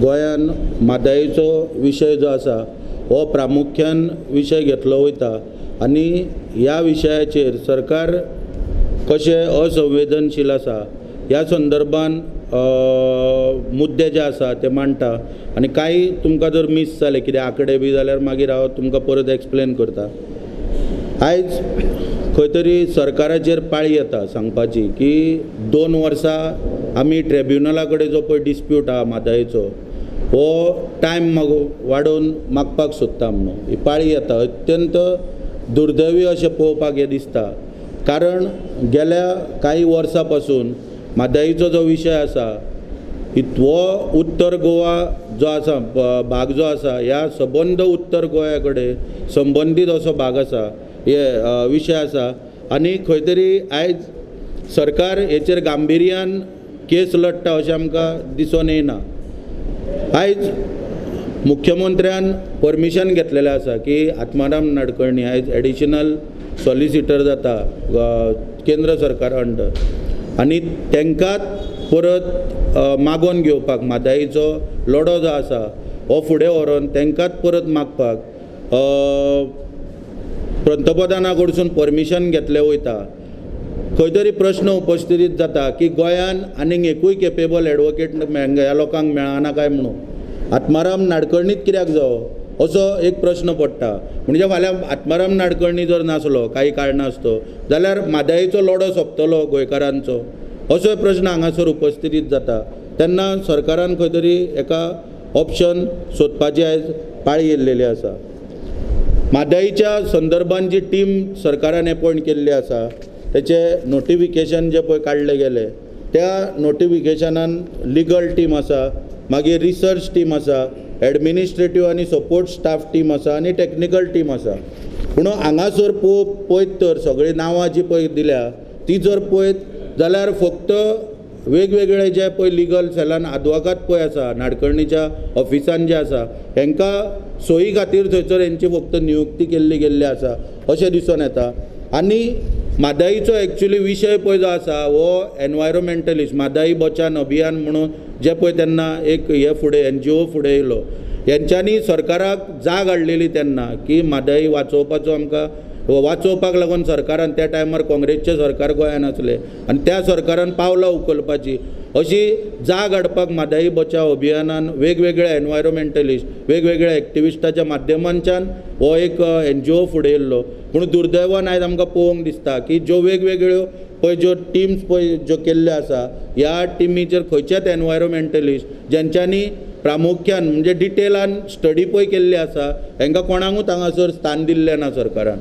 गोंयान म्हादयचो विशय जो आसा हो प्रामुख्यान विशय घेतलो वयता आनी ह्या विशयाचेर सरकार कशें असंवेदनशील आसा ह्या संदर्भान मुद्दे जे आसा ते मांडटा आनी कांय तुमकां जर मीस जालें कितें आंकडे बी जाल्यार मागीर हांव तुमकां परत एक्सप्लेन करता. आयज खंय तरी सरकाराचेर पाळी येता सांगपाची की 2 वर्सां आमी ट्रिब्युनला कडेन जो पळय डिस्प्यूट आहा म्हादयचो हो टायम वाडोवन मागपाक सोदता म्हणून ही पाळी येता. अत्यंत दुर्दैवी अशें पळोवपाक हें दिसता, कारण गेल्या कांय वर्सां पासून म्हादयचो जो विशय आसा हो उत्तर गोवा जो आसा भाग जो आसा ह्या सबंद उत्तर गोंया कडेन संबंदीत असो भाग आसा, हे विशय आसा आनी खंय तरी आयज सरकार हेचेर गांभिर्यान केस लडटा अशें आमकां दिसून येना. आयज मुख्यमंत्र्यान परमिशन घेतलेलें आसा की आत्माराम नाडकर्णी आयज एडिशनल सॉलिसिटर जाता केंद्र सरकारा अंडर आनी तांकां परत मागोवन घेवपाक म्हादयचो लढो जो आसा हो फुडें व्हरोन तांकांच परत मागपाक पंतप्रधाना कडसून परमिशन घेतलें वयता. खंय तरी प्रश्न उपस्थित जाता की गोंयान आनीक एकूय केपेबल एडवोकेट ह्या लोकांक मेळना काय म्हणून आत्माराम नाडकर्णीच कित्याक जावो असो एक प्रश्न पडटा. म्हणजे फाल्यां आत्माराम नाडकर्णी जर नासलो काही कारणास्तव जाल्यार म्हादयचो लढो सोंपतलो गोंयकारांचो असो प्रश्न हांगासर उपस्थित जाता. तेन्ना सरकारान खंय तरी एका ऑप्शन सोदपाची आयज पाळी येयल्लेली आसा. म्हादयच्या संदर्भान जी टीम सरकारान एपॉयंट केल्ली आसा तेचे नोटिफिकेशन जे पळय काडले गेले त्या नोटिफिकेशनान लिगल टीम आसा, मागीर रिसर्च टीम आसा, एडमिनिस्ट्रेटीव आनी सपोर्ट स्टाफ टीम आसा आनी टॅक्निकल टीम आसा. पूण हांगासर पळयत तर सगळीं नांवां जी पळय दिल्या ती जर पळयत जाल्यार फक्त वेगवेगळे जे पळय लिगल सेलान आदवोगाद पळय आसा नाडकर्णीच्या ऑफिसान जे आसा हेंकां सोयी खातीर थंयसर हेंची फक्त नियुक्ती केल्ली गेल्ली आसा अशें दिसून येता. आनी म्हादयचो एक्चुली विशय पळय जो आसा हो एनवायरोमेंटलिस्ट म्हादय बचान अभियान म्हणून जे पळय तेन्ना एक हे फुडें एनजीओ फुडें येयलो हेंच्यांनी सरकाराक जाग हाडलेली तेन्ना की म्हादय वाचोवपाचो आमकां वाचोवपाक लागून सरकारान त्या टायमार काँग्रेसचें सरकार गोंयान आसलें आनी त्या सरकारान पावलां उखलपाची अशी जाग हाडपाक म्हादय बचाव अभियानान वेगवेगळे एनवायरोमेंटलिस्ट वेगवेगळ्या एक्टिविस्टाच्या माध्यमांच्यान हो एक एनजीओ फुडें येयल्लो. पूण दुर्दैवान आयज आमकां पळोवंक दिसता की ज्यो वेगवेगळ्यो पळय ज्यो टिम्स पळय ज्यो केल्ल्यो आसा ह्या टिमीचेर खंयच्याच एनवायरोमेंटलिस्ट जेंच्यांनी प्रामुख्यान म्हणजे डिटेलान स्टडी पळय केल्ली आसा हेंकां कोणाकूच हांगासर स्थान दिल्लें ना सरकारान.